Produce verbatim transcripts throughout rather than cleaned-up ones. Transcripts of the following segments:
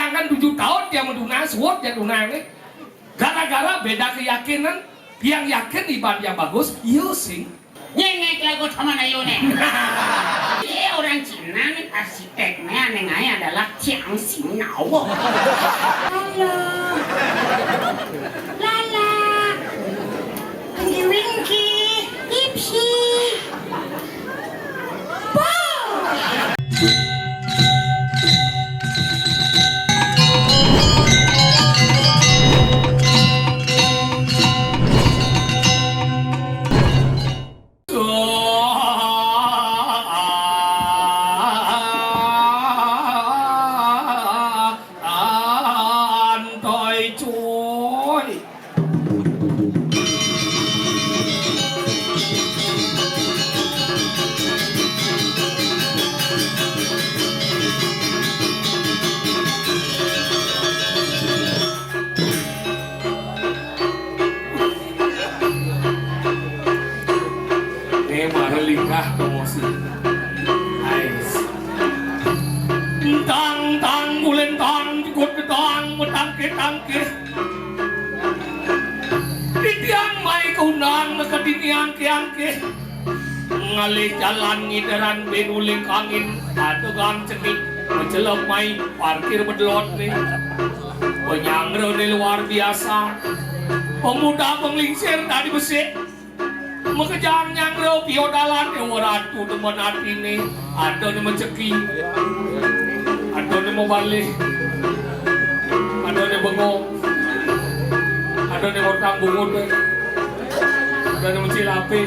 Kan tujuh tahun dia meduna, suwut dia duna né. Gara-gara beda keyakinan, yang yakin ibarat yang bagus, iya sing. Nyengek lagu sama nayu né. Iya, orang Cina né, arsiteknya aneh aja adalah Chiang Xing Nao. Halo. Lala. Winky Winky. Ipsy. Antoi cuy. Né mara lingkah promosi. Ais. Tang tang bulen tang jukut tang metangke tangke. Titiang mai kaundang maka titiang ke angke. Ngalih jalan ngideran ben uling kangin, adegang cenik, macelep mai parkir bedelot né. Penyangra né luar biasa. Pemuda penglingsir tadi besik. Makejang nyanggra piodalan, Déwa Ratu demen atiné. Ada né maceki. Ada né mabalih. Ada né bengong. Ada né ngortang bungut. Ada né macilapé.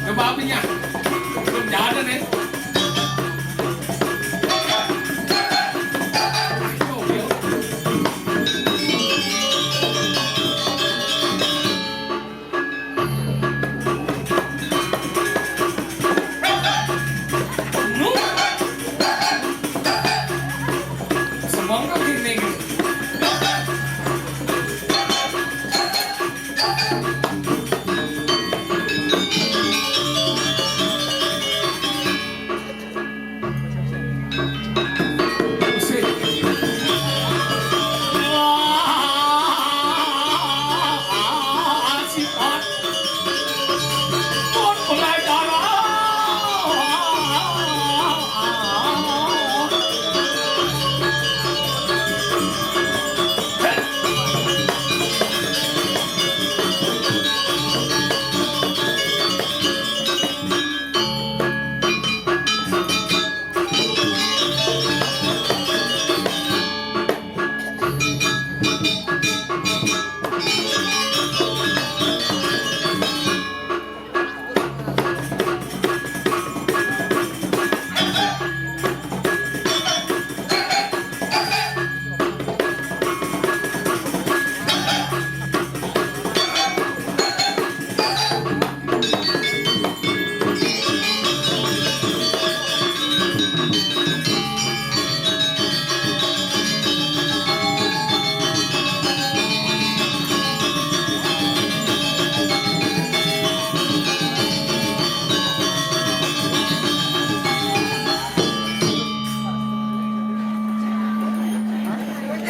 Coba apinya. Belum ada nih. Semangka gini.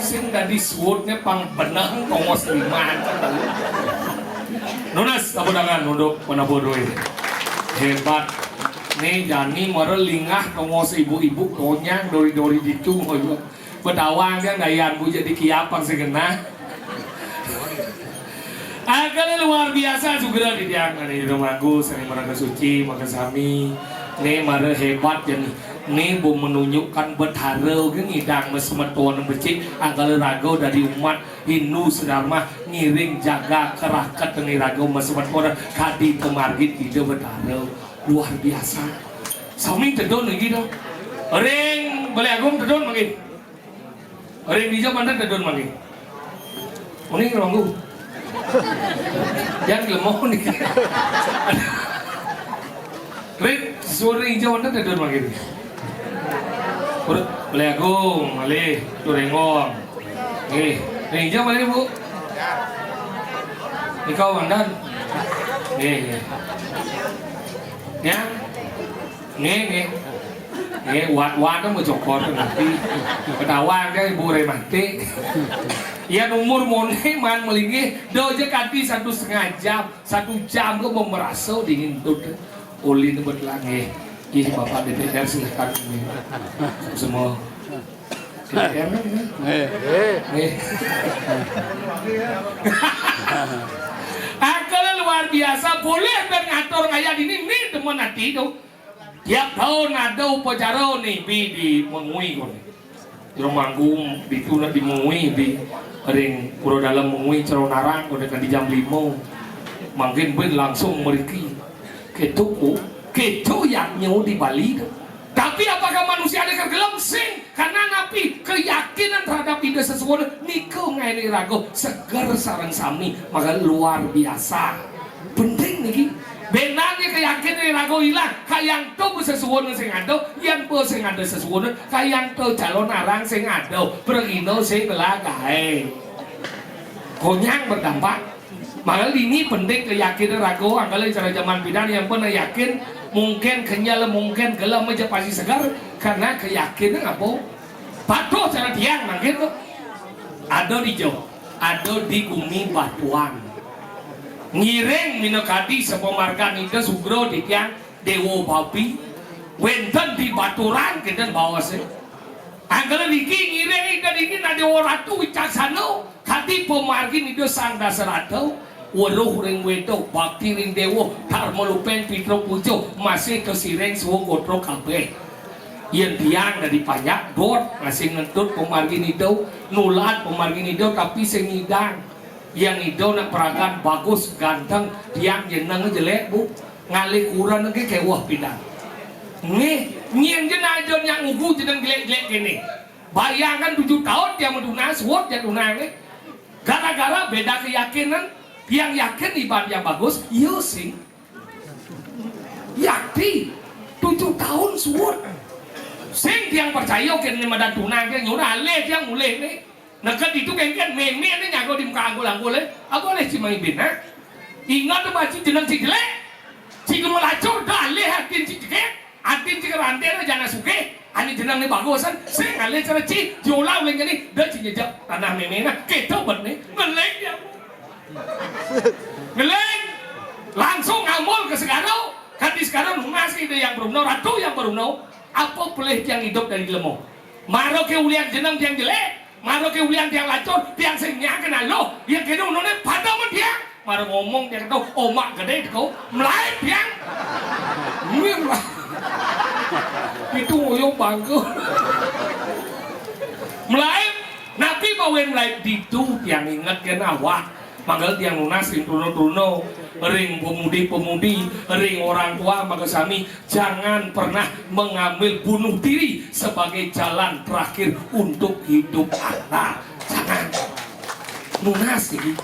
sing dadi suudné pang beneh tongos liman. Nunas tepuk tangan untuk penabuh duit. Hébat. Né jani mara lingah tongos ibu-ibu konyang dori-dori ditu. Betawang kan dayan bu jadi kiap pang sing genah. Anggalé luar biasa sugra di tiang, ané Ida Mangku, sané maraga suci, maka sami. Né mara hébat jani. Né bu menunjukkan Betara gén ngidang masemeton becik, anggalé raga dadi umat Hindu sedharma ngiring jagat karaket né raga masemeton kadi pamargin Ida Betara. Luar biasa. Sami tedun niki to. Ring Balé Agung tedun mangkin. Ring dija manten tedun mangkin. Muni ngronggu. Jan lemah niki. Ring sore dija manten tedun mangkin. Ur-, Balé Agung, malih, Turenggong. Nggih, ring dija malih, Bu. Nika manten. Nggih, nggih. Ya. Nggih, nggih. Nggih, wat-wat mau cokor nanti. Ketawa kan ibu rematik. Ya umur moné man melinggih, doja kanti satu setengah jam, satu jam lo mau merasa dingin tuh. Ulin buat lagi. Ih, Bapak D P R silakan ini. Semua. D P R kan ini? Nggih. Nggih. Anggalé luar biasa, boleh ben ngatur ngayah dini, né demen ati to. Tiap taun ada upacara né bi di Mengwi koné. Ira manggung ditu nak di Mengwi di ring Pura Dalem Mengwi Cero Narang koné kan di jam lima. Mangkin ben langsung mriki. Kéto ko, kéto yadnya di Bali to. Tapi apakah manusia ada kegelem? Sing, karena napi? Keyakinan terhadap Ida sesuwun nika ngaéni raga seger sareng sami, maka luar biasa. Penting niki. Benang keyakinan raga ilang, kayang to sesuwun sing ada, yan po sing ada sesuwun, kayang to calon arang sing ada, pragina sing lagaé. Konyang berdampak. Mangga dini penting keyakinan raga, anggalé cara jaman pidan yang pernah yakin, mungkin kenyal, mungkin gelem aja pasti segar, karena keyakinan apa? Patuh cara tiang mangkin to. Ada di Jawa, ada di gumi Batuan. Ngiring minakadi sapamargan Ida sugra di tiang Déwa Babi, wénten di Baturan kinten bawasé. Anggalé niki ngiring Ida niki Nadéwa Ratu Wicaksana, kadi pamargin Ida Sang Dasarata, weruh ring Wéda, bakti ring Déwa, Dharma Lupén, Pitra Puja, masih kasiring suwa gotra kabéh. Yén tiang dadi panjak, dot, masih ngentut pamargin Ida, nulad pamargin Ida, tapi sing ngidang. Yang Ida nak peragan bagus, ganteng, tiang jeneng jelék, Bu. Ngalih kuren ké kéweh pidan. Nggih, nyén jeneng aja nyak ngugu jeneng jelék-jelék kéné. Bayangkan tujuh tahun tiang maduna, suud tiang duna nggih. Gara-gara béda keyakinan, tiang yakin iban tiang bagus, iya sing. Yakti, tujuh tahun suud. Sing tiang percaya kéné madan duna ké, nyuruh alih tiang mulih né. Neked ditu kéngkén mémé né nyaga di muka anggul-anggul, eh. Apa oleh ci mai bina? Ingat tuh, Pak, ci jeneng ci jelék. Ci gemelacur, dah alih adin ci jegég. Adin ci kerantén, jana sugih. Ané jeneng né bagusan. Sing alih cara ci, diolah oleh ngéné. Dah ci nyejak tanah mémé nah. Kéto bet né. Ngeléng ya. Ngeléng. Langsung ngamul ke Segara. Kan di Segara nunas Ida Hyang Baruna, Ratu Hyang Baruna. Apa pelih tiang idup dadi lemo? Mara ké ulian jeneng tiang jelék. Mara ké ulian tiang lacur, tiang sing nyaken aluh, yang kéné ununé pada men tiang. Mara ngomong tiang to, omak gedé teko, mlaib tiang. Mir lah. Itu ngoyong bangku. Mlaib, napi mawinan mlaib ditu tiang inget kén awak. Mangga tiang nunas ring truna-truna, ring pemudi-pemudi, ring orang tua, maka sami jangan pernah mengambil bunuh diri sebagai jalan terakhir untuk hidup anda. Jangan. Nunas iki.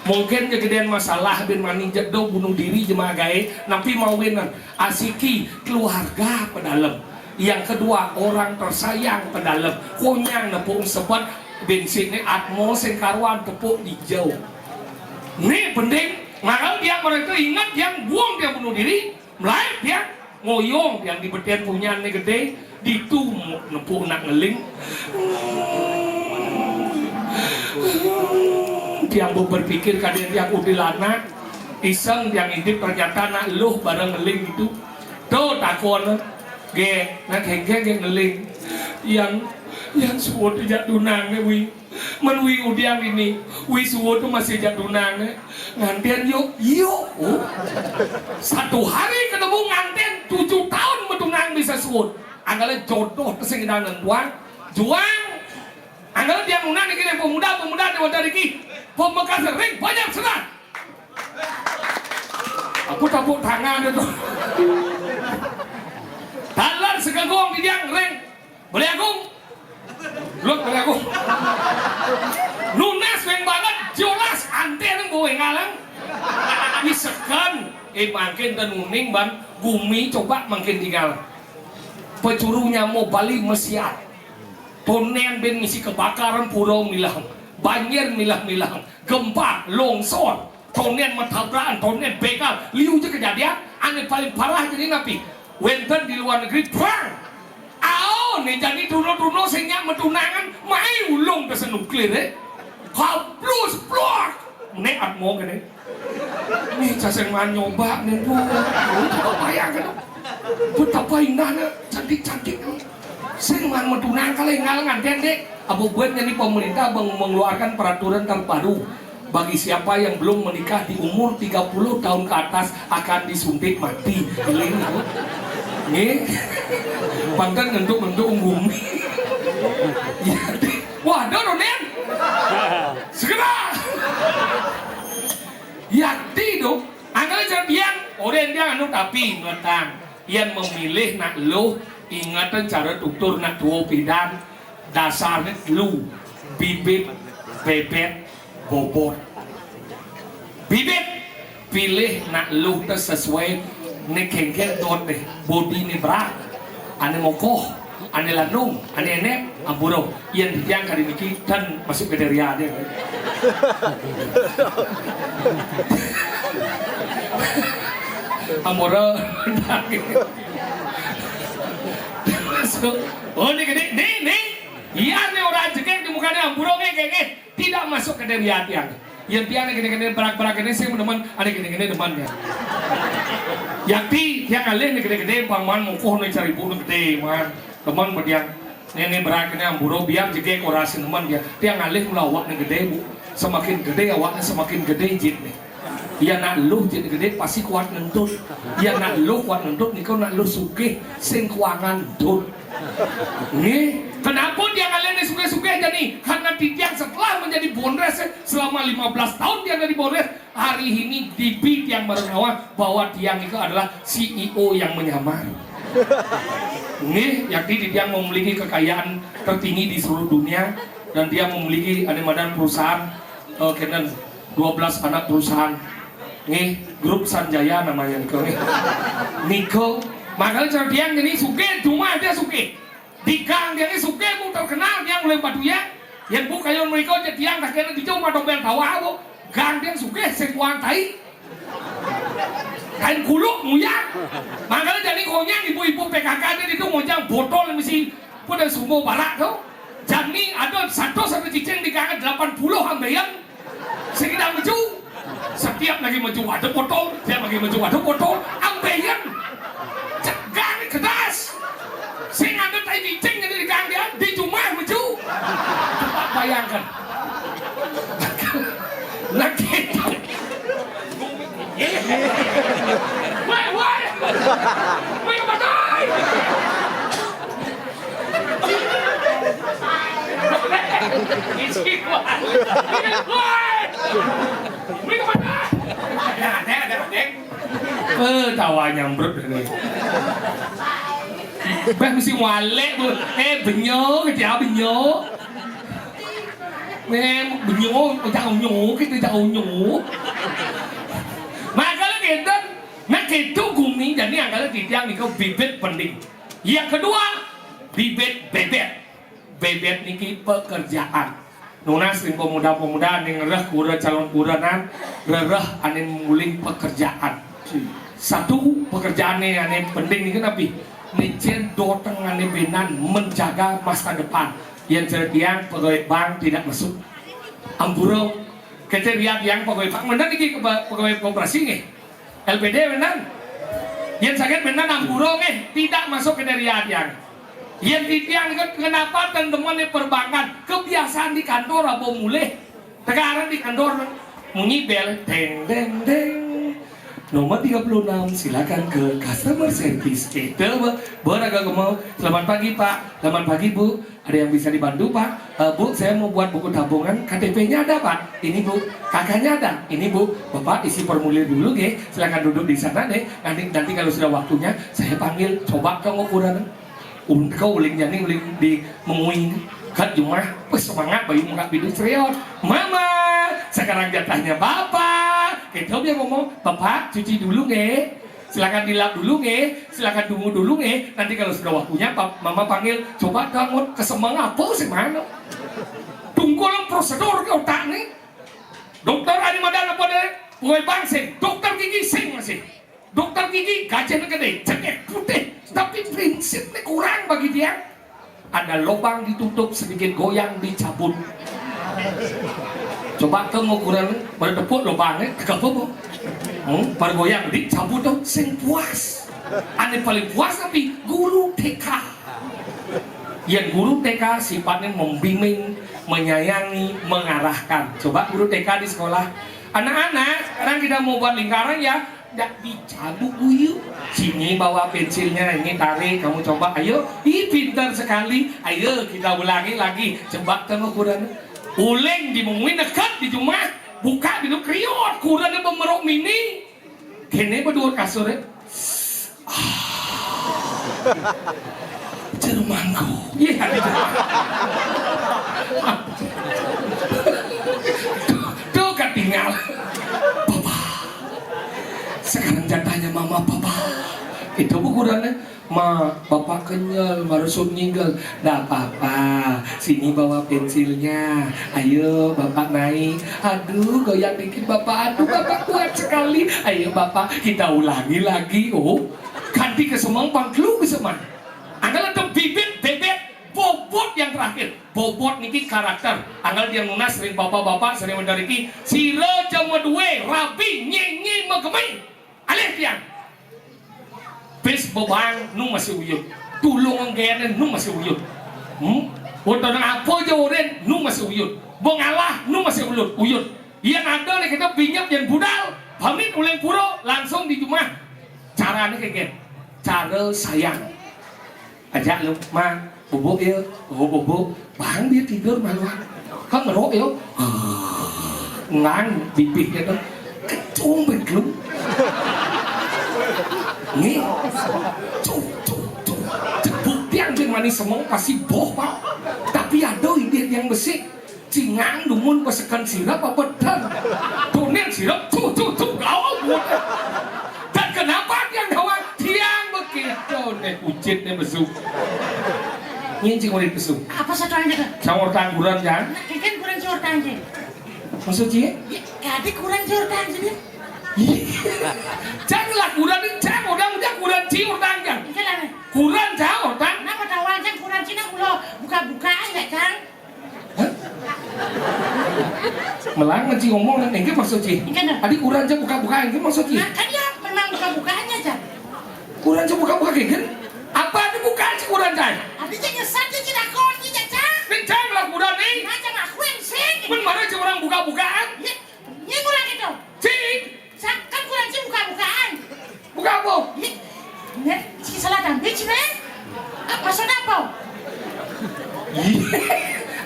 Mungkin kegedéan masalah bin mani jedo bunuh diri jemaah gaé, napi mawinan asiki keluarga pedalem. Yang kedua, orang tersayang pedalem. Konyang nepuk sebet bensinné atmo sing karuan tepuk dijau. Né penting, mangga tiang mereka ingat yang buang tiang bunuh diri, melaib tiang, ngoyong tiang di beten punyan né gedé, ditu mu-, nepuk nak ngeling. Tiang mau berpikir kadén tiang udil anak, iseng tiang intip ternyata nak luh bareng ngeling gitu. Tuh takon, gé, nak kéngkén gé ngeling. Yang, yang suud jak tunang né, Wi. Men Wi udiang ini, Wi suud tuh masih jak tunang né. Ngantén yuk, yuk. Oh. Satu hari ketemu ngantén, tujuh tahun betunang bisa suud. Anggalé jodoh sing idang nentuang. Juang. Anggalé tiang nunas niki pemuda-pemuda déwa dariki. Pemekasé ring banyak serah. Aku tepuk tangan itu. Taler segegong di tiang ring. Beli aku. Lu beli aku. Nunas wéng banget, jolas anté nang bawa ngalang. Misekan, eh mangkin dan uning ban gumi coba mangkin tinggal. Pecurunya mau Bali mesiat. Tondén bén misi kebakaran pura milah. Banjir milah-milah. Gempa, longsor. Tondén matabrakan, tondén bégal. Liu ja kejadian, ané paling parah jadi napi? Wénten di luar negeri, perang. Ao, né jani truna-truna sing nyak metunangan, mai ulung pesta nuklir, eh. Kablus, plok. Né atmo kéné. Né cacing man nyoba né, Bu. Coba bayangkan. Betapa indahnya, cantik-cantik. Sing man metunang kalih ngal ngantén, Dék. Apa buat jadi pemerintah meng- mengeluarkan peraturan terbaru bagi siapa yang belum menikah di umur tiga puluh tahun ke atas akan disuntik mati. Eling, Bu. Nih. Panten ngentuk-ngentuk bumi. Ya, Dék. Wah, ada, Dék. Segera. Yakti dong. Anggal jam biang, orang dia anu tapi ngetang. Yang memilih nak luh, ingatan cara tutur nak tua pidan, dasarnya lu, bibit, bebet, bobot. Bibit, pilih nak luh té sesuai né kéngkén dot deh, bodi né berat, ané mokoh, ané landung, ané enep, ampura. Yén titiang kadi niki ten masuk kriteria deh. Ampura. Masuk. Oh, niki, niki, niki, niki. Iya, né orang jegég di mukané ampura, nggih, nggih, nggih. Tidak masuk ke dari hati aku. Yang tiang gedé-gedé berak-berak ini sih demen, ada gedé-gedé demen ya. Yakti tiang alih né gedé-gedé, pang man mukuh né cari bunuh gedé man. Demen bediang. Né né berak ini ampura biar jegég orasi demen dia. Tiang alih mula awak né gedé, Bu. Semakin gedé awaknya semakin gedé jit né. Ya nak luh jit gedé pasti kuat ngentut. Ya nak luh kuat ngentut, nika nak luh sugih sing kuangan entut. Nggih, kenapa tiang alih né sugih-sugih jani? Karena titiang setelah menjadi bondres selama lima belas tahun tiang jadi bondres, hari ini dibi tiang baru ngawah bahwa tiang itu adalah C E O yang menyamar. Nggih, yakti titiang memiliki kekayaan tertinggi di seluruh dunia dan tiang memiliki ada madan perusahaan, eh, kénten dua belas anak perusahaan. Nggih, grup Sanjaya namanya nika nggih. Nika, makanya cara tiang ini sugih, cuma ada sugih. Di gang tiang ini sugih, Bu, terkenal tiang oleh Batu ya. Yang Bu kayu mereka aja tiang tak kena dijauh mah dompet tawa, Bu. Gang tiang sugih, sekuan tai. Kain kuluk muyak. Makanya jadi konyang ibu-ibu P K K dia itu ngojang botol misi pada sumur barak tuh. Jani ada satu satu cicing di gang delapan puluh ambeien. Sing idang maju. Setiap lagi maju ada botol, setiap lagi maju ada botol. Ambeien. Cegang kedas. Sing ada tai cicing jadi di gang dia, di rumah maju. Coba bayangkan. Nah gitu. Woi, woi. Woi, kemana? Isi gua. Woi. Woi, kemana? Ada, ada, ada, ada. Eh, tawa nyambrut ini. Bah mesti walek, Bu. Eh, benyo, kerja benyo. Mem, benyo, ucak unyu, kita ucak unyu. Makanya kita, nah gitu gumi, jadi angkala titiang niku bibit pending. Yang kedua, bibit bebet. Bebet niki pekerjaan. Nunas ring pemuda-pemuda ning rereh kura calon kurenan, rereh ané muling pekerjaan. Satu, pekerjaané ané penting niki napi? Nicén doteng ané bénan menjaga masa depan. Yang cerdiang pegawai bank tidak masuk. Ampura, Kriteria tiang pegawai bank, bener niki, pegawai koperasi nggih. L P D bener. Yen saged bener ampura nggih, tidak masuk kriteria tiang. Yen titiang niku kenapa ten demen perbankan, kebiasaan di kantor apa mulih. Sekarang di kantor munyi bel, deng, deng, deng. Nomor tiga puluh enam, silakan ke customer service. Gitu, Bu. Bu, raga gemau. Selamat pagi, Pak. Selamat pagi, Bu. Ada yang bisa dibantu, Pak? "Eh, Bu, saya mau buat buku tabungan, K T P-nya ada, Pak?" "Ini, Bu." "K K-nya ada?" "Ini, Bu." "Bapak isi formulir dulu, nggih. Silakan duduk di sana, deh. Nanti, nanti kalau sudah waktunya, saya panggil. Coba kamu ukuran." Ungkau uling jani uling di mengui kat jumah, wes semangat bayi muka bidung serius. "Mama, sekarang jatahnya Bapak." Kita dia ngomong, "Bapak cuci dulu nggih. Silakan dilap dulu nggih. Silakan tunggu dulu nggih. Nanti kalau sudah waktunya Pap- Mama panggil." Coba bangun ke semang apa sih mana? Tungkul prosedur ke otak nih. Dokter ada modal apa deh? Pegawai bank sing, dokter gigi sing masih. Dokter gigi gajinya gede, cengkeh putih, tapi prinsipnya kurang bagi dia. Ada lubang ditutup, sedikit goyang dicabut. Coba ke ngukuran, pada tepuk lubangnya, tegak apa? Hmm, pada goyang dicabut tuh, sing puas. Ane paling puas tapi guru T K. Yang guru T K sifatnya membimbing, menyayangi, mengarahkan. Coba guru T K di sekolah, "Anak-anak, sekarang kita mau buat lingkaran ya." Ndak dicabut guyu. "Sini bawa pensilnya, ini tarik, kamu coba, ayo." Ih, pintar sekali. "Ayo kita ulangi lagi." Coba tengok kurang. Uling di mengui nekat di rumah. Buka pintu kriot, kurang dia pemeruk mini. Kene berdua kasur ya. Jermangku. Iya, gitu. Tuh, tuh ketinggal. "Papa. Sekarang jatahnya Mama, Papa." Itu bukurannya. "Ma, Bapak kenyal, baru sup nyinggal." "Ndak apa-apa. Sini bawa pensilnya. Ayo, Bapak naik. Aduh, goyang dikit, Bapak. Aduh, Bapak kuat sekali. Ayo, Bapak, kita ulangi lagi." Oh, ganti ke semang, pangklu ke semang. Angkal ada bibit, bebek, bobot yang terakhir. Bobot niki karakter. Angkal dia nunas sering bapak-bapak, sering mendariki. Sira jama duwe, rabi, nyenyi, megemi. Alih tiang. Bis bebang nu masih uyut. Tulung nggene nu masih uyut. Hmm? Wonten apa aja urin nu masih uyut. Bengalah nu masih uyut. Uyut. Yang ada nih kita pinjam yang budal, pamit ulang pura langsung di rumah. Caranya kayak gini. Cara sayang. Ajak lu, "Ma, bubuk ya." "Oh, bubuk." Bang dia tidur malu. Kan ngerok ya. Ngang bibih dia tuh. Kecung beglung. Nih. Cuk, cuk, cuk. Jebuk tiang jeung manis semeng pasti boh, Pak. Tapi ada ide yang besi. Cingang dumun pesekan sirap apa dan? Tunin sirap, tuh, tuh, tuh, gawal buat. Dan kenapa tiang gawal? Tiang begitu nih, ucit nih besu. Ngincing ulit besu. Apa satu aja tuh? Caur tangguran kan? Nah, kan kurang caur tangguran. Maksud cie? Ya, kadi kurang caur tangguran. Janganlah kurang ni, jangan udah udah kurang ciur tangan. Iya lah. Kurang caur tang. Kenapa tahu aja kurang Cina ulo buka-bukaan nggak, Cang? Hah? Melang ngenci ngomong nang nggih maksud ci. Nggih, nah. Adi kurang aja buka-bukaan nggih maksud ci. Nah, kan ya memang buka-bukaannya aja. Kurang aja buka-buka nggih kan? Apa ada bukaan ci kurang aja? Adi aja nyesat dia tidak kau ini aja. Ning jang lah kurang nih. Nah, jangan aku yang sing. Pun mana ci orang buka-bukaan? Iya. Ini kurang itu. Ci. Sa-, kan kurang ci buka-bukaan. Buka apa? Ini, ini ci salah tampil ci, Bang. Ah, maksud apa?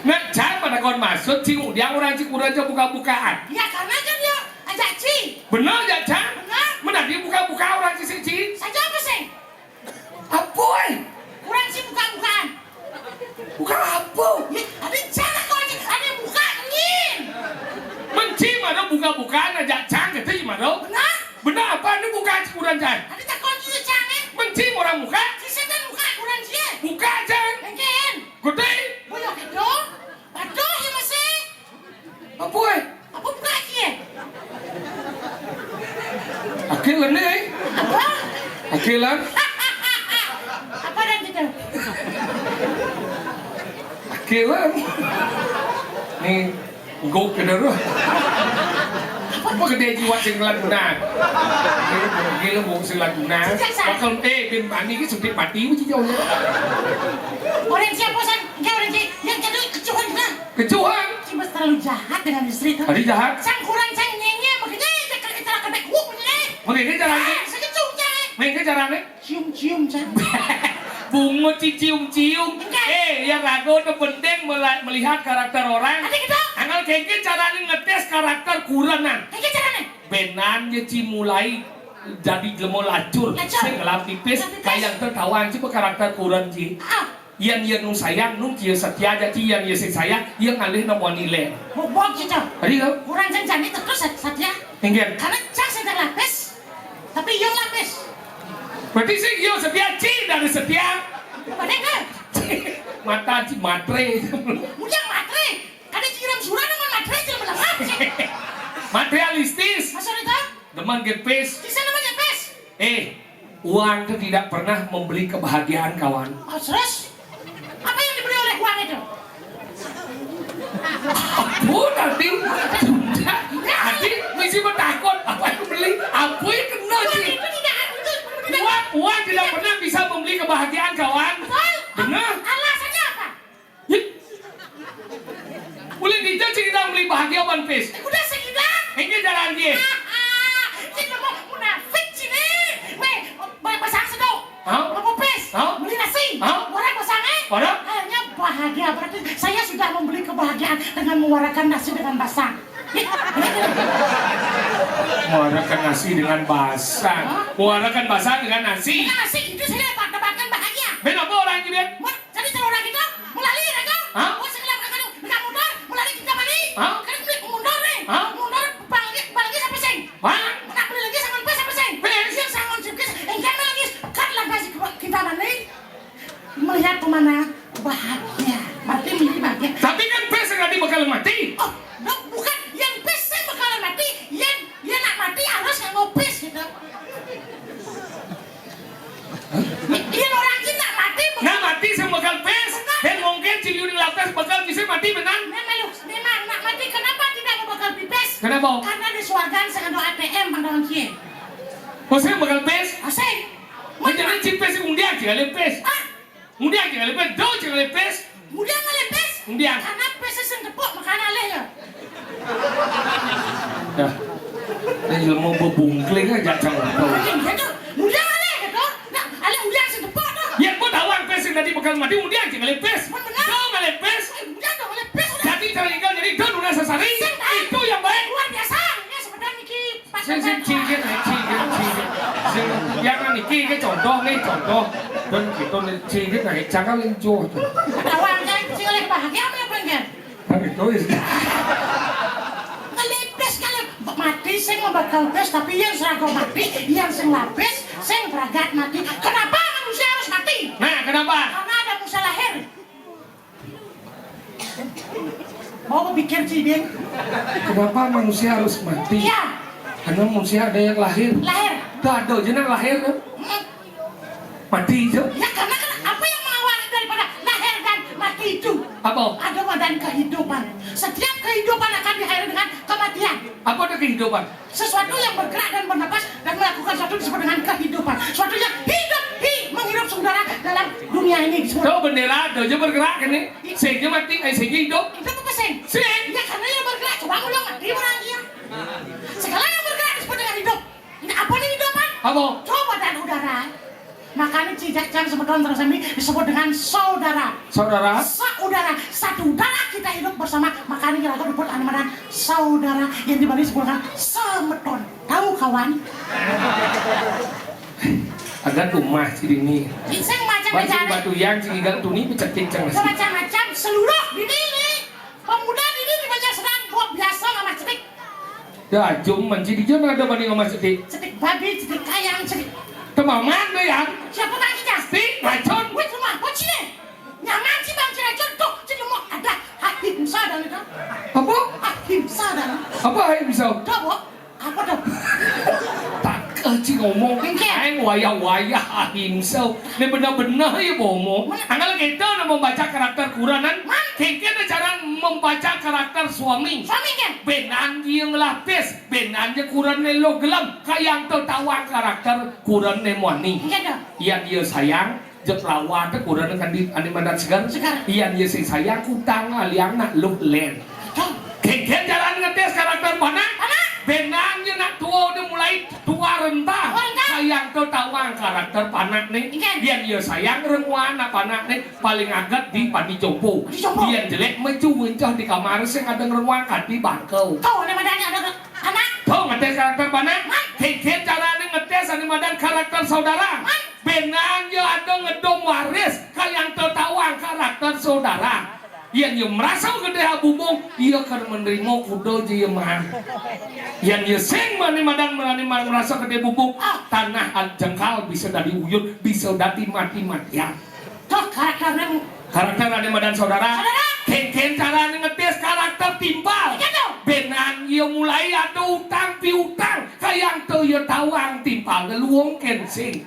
Nek jan pada kon maksud ci ngudiang orang ci kurang aja buka-bukaan. Ya karena kan dia ajak ci. Bener ya jan? Bener. Menadi buka-buka orang ci sik ci. Saja apa sih? Apa eh? Kurang ci buka-bukaan. Buka apa? Ya, ada cara kau aja ada buka angin. Menci mana buka-bukaan aja cang kata mana? Benar? Benar apa ni buka ci kurang cang? Ada tak kau juga cang eh? Menci orang buka? Ci setan buka kurang ci eh. Buka cang. Mungkin. Gede. Boleh gitu. Aduh ya masih. Apa eh? Apa buka ci eh? Akil ni. Apa? Akil lah. Apa dan kita? Akil lah. Ni gok ke darah. Apa gedé jiwa sing lagunan? Gila, gila, mau sing lagunan. Sejak saat Bakal, eh, bin Bani ki suntik mati, uji jauh ya. Orang siapa, San? Dia orang si-, yang jadi kecuhan juga. Kecuhan? Si Mas terlalu jahat dengan istri itu. Tadi jahat? Sang kurang, sang nyenye, makanya dia kena celaka baik, wuh, punya. Makanya dia jalan, ah, saya kecung, ya. Makanya jalan, eh? Cium-cium, Cang. Bungut ci cium-cium. Enggak. Eh, yang ragu itu penting mela-, melihat karakter orang. Ada gitu? Anggal kengke caranya ngetes karakter kurenan. Kengke caranya? Benan ya ci mulai jadi jelema lacur. Lacur. Sing ngelam pipis, ngelam pipis. Kayak tertawan ci karakter kuren ci. Ah. Yen, yen nu sayang, nu kieu setia aja ci, yen ye sing sayang, ye ngalih nemu nilai. Bok-bok gitu. Tadi lo? Kurang sing jani terus sat-, setia. Inggih. Karena Cang sedang lapis. Tapi yo lapis. Berarti sing yo setia ci dari setia. Pada enggak? Mata ci matre. Udah matre. Kada ciram surah dengan matre aja melengah. Materialistis. Masa itu? Demen gepes. Kisah namanya pes. Eh, uang itu tidak pernah membeli kebahagiaan, kawan. Oh, terus? Apa yang dibeli oleh uang itu? Ampun, tadi. Tadi misi bertakut. Apa yang beli? Apa yang kena, Uang ci? Itu tidak, itu tidak Uang, uang tidak pernah bisa membeli kebahagiaan, kawan. Betul. Benar. Alasannya apa? Ih. Ulin dija cerita beli bahagia One Piece. Udah segida. Ini jalan dia. Kita mau munafik sini. Weh, ba-, basang sedok. Hah? Mau pipis. Hah? Beli nasi. Hah? Orang basang, eh? Orang? Hanya bahagia. Berarti saya sudah membeli kebahagiaan dengan mengeluarkan nasi dengan basang. Muarakan nasi dengan basang. Hah? Muarakan basang dengan nasi. Dengan nasi itu saya dapat, dapatkan bahagia. Ben apa orang ini, Ben? Jadi cara orang kita melali mereka. Hah? Oh, segala mereka tu, mereka mundur, melali kita balik. Hah? Kan beli mundur ni. Hah? Mundur, balik, balik siapa sing? Hah? Nak beli lagi sangon pes siapa sing? Pes. Yang sangon sukses, eh, yang lagi kat lah kasih kita balik. Melihat pemanah bahagia. Berarti mesti bahagia. Tapi kan pes yang tadi bakal mati. Oh, no, bukan. Yang pes yang bakal mati. Yang, yang nak mati harus nganggo pes gitu. Iya, orang kita mati. Nah, mati sing bakal pes. Benar. Dan mungkin ci liu ning lapes bakal bisa mati, benar? Memang, memang nak mati, kenapa tidak mau bakal pipis? Kenapa? Karena di swarga sing ada A T M, Bang Dongki. Oh, sing bakal pes? Asik. Nah, jadi ci pes undian, ci ngalih pes. Ah. Undian, ci ngalih pes. Do, ci ngalih pes. Mudah ngalih pes. Mudah. Karena pes sing tepuk, makanya alih ya. Dah. Ini ilmu bebungkling aja, Cang. Iya, iya, tuh. Mudah ngalih gitu. Nah, alih udah sing tepuk tuh. Ya, gua tahu pes yang tadi bakal mati, mudah aja ngalih pes. Mun benar. Dong ngalih pes. Eh, udah dong ngalih pes, udah. Jadi cara tinggal jadi don udah sesari. Sing, ah. Itu yang baik. Luar biasa. Ya, sebenarnya niki Sing, sing, cingkit, cingkit, cingkit. Sing, jangan niki, iki contoh nih, contoh. Dan gitu nih, cingkit, nah, jangan lincuh tuh. Kawan, kan, sing oleh bahagia apa, apa enggak? Kan itu, ya. Ngalih pes kali, mati sing mau bakal pes, tapi yang seragam mati, yang sing lapis, sing beragat mati. Kenapa manusia harus mati? Nah, kenapa? Karena ada Musa lahir. Mau pikir, Cidin. Kenapa manusia harus mati? Iya. Karena manusia ada yang lahir. Lahir. Tuh ada aja yang lahir, kan? Hmm. Mati aja. Ya, karena kan apa yang mengawali daripada lahir dan mati itu? Apa? Ada badan kehidupan. Setiap kehidupan akan diakhiri dengan kematian. Apa ada kehidupan? Sesuatu yang bergerak dan bernapas dan melakukan sesuatu disebut dengan kehidupan. Sesuatu yang hidup, hi-, menghirup seudara dalam dunia ini disebut. Tuh bendera, ada aja bergerak ini. Sing mati, eh, sing hidup. Hidup apa sing? Sing. Ya, karena yang bergerak, coba ulang mati orang dia. Segala yang bergerak disebut dengan hidup. Ini apa nih hidup, Pak? Apa? Coba dan udara. Makanya cijak cang semeton terus ini disebut dengan saudara. Saudara? Saudara. Satu udara kita hidup bersama. Makanya kita disebut anu, saudara yang di Bali disebut dengan semeton. Tahu, kawan? Ada rumah sini. Sing macam batu, cara. Batu yang sini tuni pecah kencang. Macam-macam seluruh di sini. Pemuda ini di banyak sedang buat biasa ngamah cetik. Ya, jom manci di jom ada banding ngamah cetik. Cetik babi, cetik kayang, cetik. Temaman deh, ya. Siapa bang kita? Cetik, racun. Wih, rumah, kau sini. Nyaman sih bang, si racun. Tuh, si lemok ada. Ahimsa dan itu. Apa? Ahimsa dan. Apa ahimsa? Tuh, Bu. Apa tuh? Tak kecil ngomong. Engke. Aing wayah-wayah ahimsa. Ini bener-bener ya, bomo. Mana? Anggal kita nak membaca karakter Quran, kan? Mana? Kengke ada cara Membaca karakter suami. Suami, kan? Bénan ia ngelapis, bénan ia kurenané luh gelem, kayang tawang karakter kurenané muani. Iya, dah. Yén ia sayang, jeg rawat kurenané kan di ané madan seger. Seger. Yén ia sing sayang, kutang aliang nak luh lén. Dah. Kénkén carané ngetés karakter panak? Panak. Bénan ia nak tua udah mulai tua rentah. Tua rentah. Kayang tawang karakter panakné. Iya. Yén ia sayang renguan nak panakné. Paling aget di padi compo. Padi compo. Yén jelék meju ngencah di kamar sing ada ngruang kanti bangkau. Tuh, ané madan ada anak. Tuh, ngetés karakter panak. Man. Kénkén carané ngetés ané madan karakter saudara. Man. Bénan ia ada ngedum waris, kayang tawang karakter saudara. Yén ia merasa gedé bubung, ia kan menerima kuda ja ia maan. Yén ia sing ané madan merani merasa gedé bubung, ah, tanah jengkal bisa dadi uyut, bisa dadi mati-matian. Tuh, karakter ané. Karakter ané madan saudara. Saudara. Kénkén carané ngetés karakter timpal. Iya, tuh. Bénan ia mulai ada utang piutang, kayang tawang timpal luung kén sing.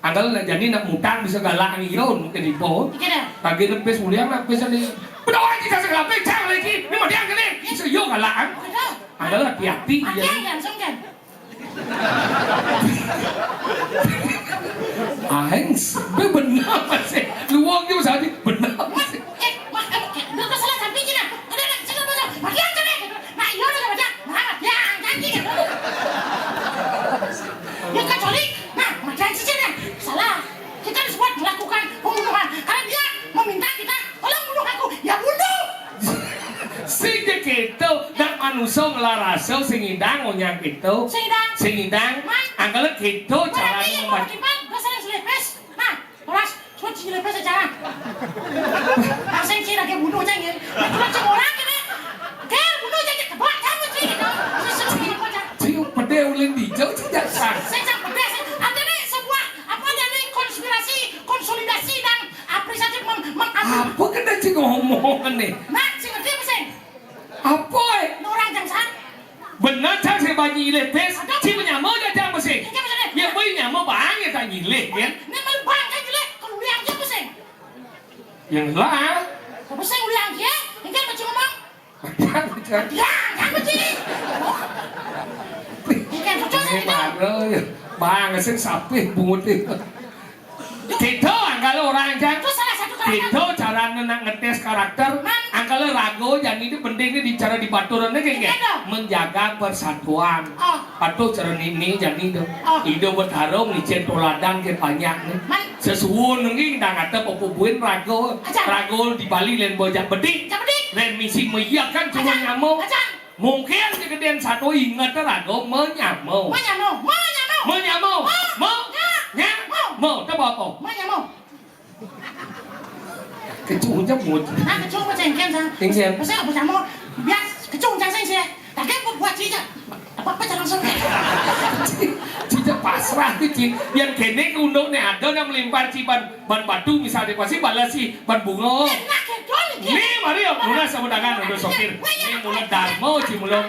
Anggal nak jani nak mutang bisa galak ang ieu mungkin ibu. Iya, dah. Tagih nepis uliang nak bisa di. Bedawan kita segala pecah lagi. Ini mah dia gini. Bisa yo galak ang. Iya, dah. Anggal hati-hati. Hati-hati, iya. Langsung, kan? Aing s-, be bener sih. Luang juga sadi bener sih. Eh, mah, eh, eh, lu salah sampai cina. Ada nak cina pasal. Bagian cina. Nah, iya udah bagian. Nah, ya, janji. Ya kecuali, nah, bagian cicing ya. Salah. Kita harus buat melakukan pembunuhan. Karena dia meminta kita, "Tolong bunuh aku." Ya bunuh. Sing ja kéto, dak manusa ngelarasa sing ngidang onyang kéto. Sing ngidang. Sing ngidang. Man. Angkala kéto cara. Berarti yang mau membaca. Tiba, dasar yang selipis. Nah, kelas, suci selipis secara. Asing sih lagi bunuh aja, ya. Bunuh cuma orang ini. Dia bunuh aja, buat kamu sih, gitu. Sing, sing, sing, sing. Cing, pedih ulin dijau, cing, dasar. Sing, sing, pedih, sing. Artinya sebuah, apa namanya, konspirasi, konsolidasi dan apresiasi mem-, mem-, apa? Apa kena cing ngomong nih? Nah, sing ngerti apa, sing? Apa, eh? Orang jam sang. Bener, cang, sing banyi ilih pis. Aduh. Cing menyama aja, cang, apa, sing? Iya, maksudnya. Ya, boy, nyama bang, ya, tak nyilih, kan? Ini malu bang, kan, nyilih. Kalau uliang aja, apa, sing? Yang lah. Apa, sing, uliang aja? Ini kan, macam ngomong. Macam, macam. Ya, apa, sih? Ini kan, cocok, sing, ini itu. Baru, ya. Bang, sing sapih bungut itu. Kéto angkala orang, cang. Itu salah satu karakter. Kéto carané nak ngetés karakter. Man. Angkala raga jani itu penting nih di cara di batur né, kayak, iya, dong. Menjaga persatuan. Oh. Patuh cara nini jani itu. Oh. Ida Betara ngicén toladan ké panjang nih. Man. Sesuwun nenging dah kata pepubuin raga. Acan. Raga di Bali lén bojak bedik. Bojak bedik. Lén misi meyak kan cuma nyama. Acan. Mungkin kegedéan satu inget raga menyama. Menyama. Menyama. Menyama. Mo. Nya. Nya. Mo. Mo. Teu apa? Menyama. Kecunya mut. Nah, kecunya mut sengken, sang. Sengken. Masa apa sama? Biar kecunya sengken. Tapi apa buat sih, Cak? Apa, apa cara langsung? Cita pasrah tuh, Cing. Yang kéné ke unduk nih ada yang melimpar, Cing, ban, ban batu misalnya pasti balas sih ban bunga. Enak ya, Don, ya. Nih, mari ya, mula sama dagang, udah sopir. Nih, mula Darmo, Cing, mula.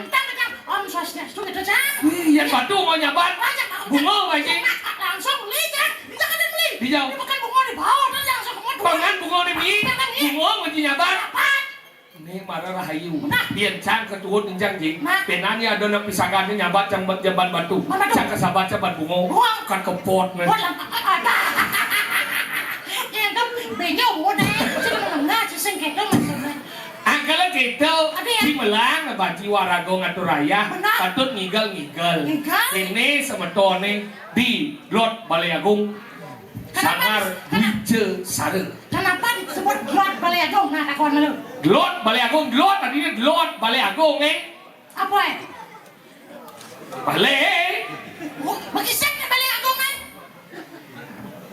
Om Swastiastu gitu, Cang. Nih, yang batu mau nyabat. Bunga, Cing. Langsung beli, Cang. Di Jakarta beli. Di jauh. Ini bukan bunga di bawah, Cang, langsung ke motor. Pangan bunga di mi. Bunga, Cing, nyabat. Nyabat. Ini mara rahayu. Nah. Biar cang ketuhut nih, cang, Jing. Nah. Penanya ada nak pisagané nyabat cang bat jaban batu. Ban batu. Cang kesabat jaban bungo. Wah. Kan kepot, men. Wah, lah, ada. Ya, itu beda, udah. Cuma menengah, sing gitu maksudnya. Angkala gitu, ada ya? Di Melang, baji warago ngatur rayah, benar. Patut ngigel-ngigel. Ngigel. Ini semetoné di Lot Balé Agung. Kenapa Sangar dis-, kena-, Wijasara. Kenapa disebut Delod Balé Agung? Nah, takon malu. Delod Balé Agung, Delod tadi ini Delod Balé Agung, eh. Apa, eh? Balé. Oh, bagi siapa Balé Agung, eh?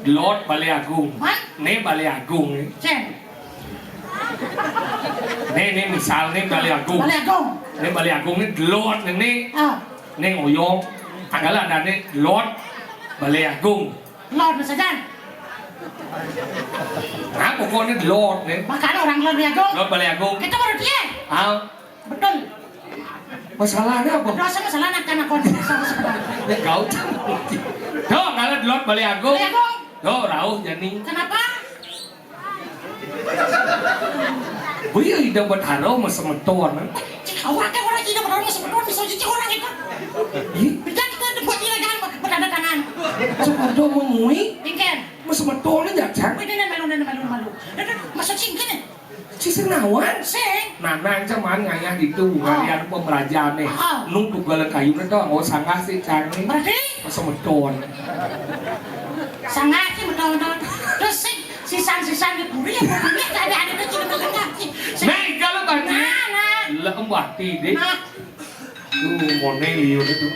Delod Balé Agung. Man? Né Balé Agung, eh. Cen. Né, né misal né Balé Agung. Balé Agung. Né Balé Agung né Delod né, né. Ah. Né ngoyong. Tanggal ada né Delod Balé Agung. Lod saja. Nah, pokoknya Lod nih. Makanya orang Lod Balé Agung. Lod Balé Agung. Itu baru dia. Ah. Betul. Masalahnya apa? Dosa masalah anak-anak kau. Ya kau. Tuh, kalau Lod Balé Agung. Balé Agung. Tuh, rauh jani. Kenapa? Iya, Ida Betara mah semeton. Cik, awak teh orang Ida Betara mah semeton, bisa cicing orang itu. Ih. Bisa kita buat juragan bertanda tangan. Semeton memui. Ingkén. Mah semeton aja, Cang. Wih, dan malu, dan malu, malu. Aduh, maksud sih ingkén. Cicing nawan? Sing. Nanang cuman ngayah itu, ngalian pemerajaannya. Ah. Nung tugalan kayu itu, nggak sanggah sih, Cang. Berarti? Mah semeton. Sanggah sih, betul-betul. Terus sih, sisan-sisan di puri, ya, puri, ada, ada, ada, ada. Nah, kalau tadi, nah, nah. Lembah tidih. Nah. Tuh, mone liur itu.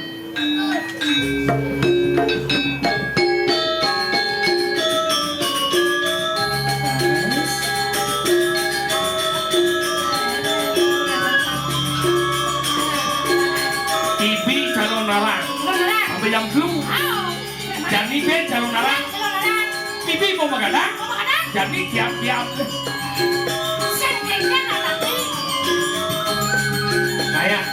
Ibi calon narang. Calon narang. Sampai jam tujuh. Au. Jani bé calon narang. Calon narang. Ibi mau magadang. Mau magadang. Jani kiam-kiam. Sing kéngkén atati. Kayak.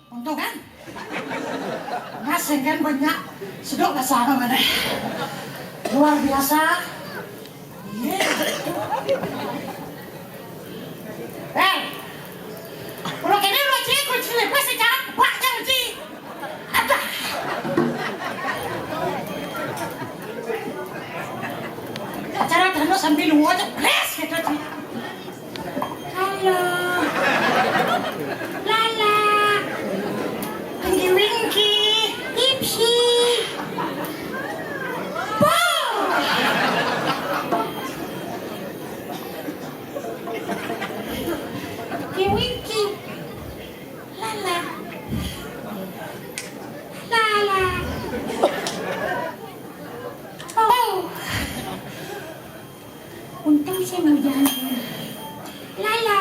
Untung kan? Mas, sing kan banyak sedok bahasa apa mana? Luar biasa. Iya. Eh, kalau kene lu cik, kunci lepas secara banyak cik. Ada. Cara terus sambil lu aja, pres gitu cik. Halo. Lala. Tinky Winky. Tipsy. Boh. Tinky Winky. Lala. Lala. Oh. Untung saya mau jalan. Lala.